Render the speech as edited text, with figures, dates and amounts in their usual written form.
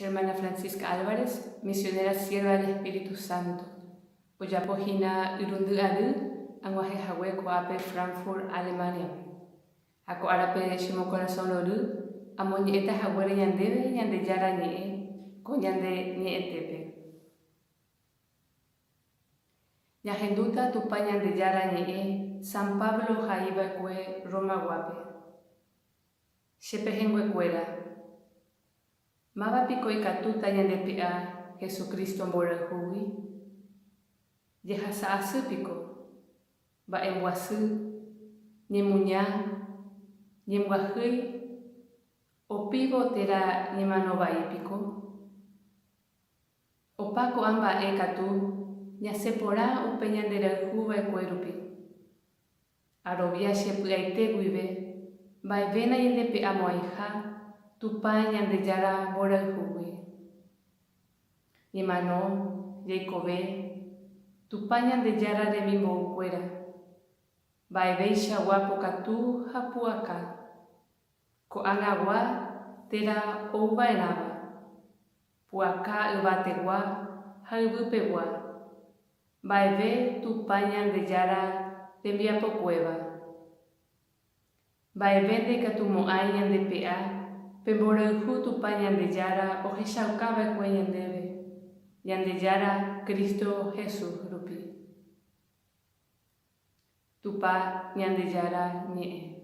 Che hermana Francisca Álvarez, misionera sierva del Espíritu Santo, ojapo hína irundy ary ag̃uahẽ hague ko'ápe Frankfurt, Alemania-pe. Ha ko árape che mokorasõ rory amoñe'ẽta haguére ñandéve Ñandejára Ñe'ẽ ko ñande ñe'ẽtépe. Ñahendúta Tupã Ñandejára Ñe'ẽ San Pablo ohai va'ekue Roma guápe. Che pehẽnguekuéra, máva piko ikatúta ñandepe'a Jesucristo mborayhúgui? Jehasa asy piko, mba'embyasy, ñemuña, ñembyahýi, opívo térã ñemano vai piko? Opa ko'ã mba'e katu ñasẽ porã upe ñanderayhu va'ekue rupi. Arovia che py'aite guive, mba'eve nañandepe'amo'ãiha Tupã Ñandejára mborayhúgui. Ñemano, jeikove, Tupã Ñandejára remimboukuéra, mba'eveichagua pokatu ha pu'aka, ko'ag̃agua térã ouva'erãva, pu'aka yvategua ha yvypegua, Mba'eve Tupã Ñandejára rembiapokuéva. Mba'eve ndaikatumo'ãi ñandepe'a pe mborayhu Tupã Ñandejára ohechauka va'ekue ñandéve, Ñandejára Cristo Jesús rupi. Tupã Ñandejára ñe'ẽ.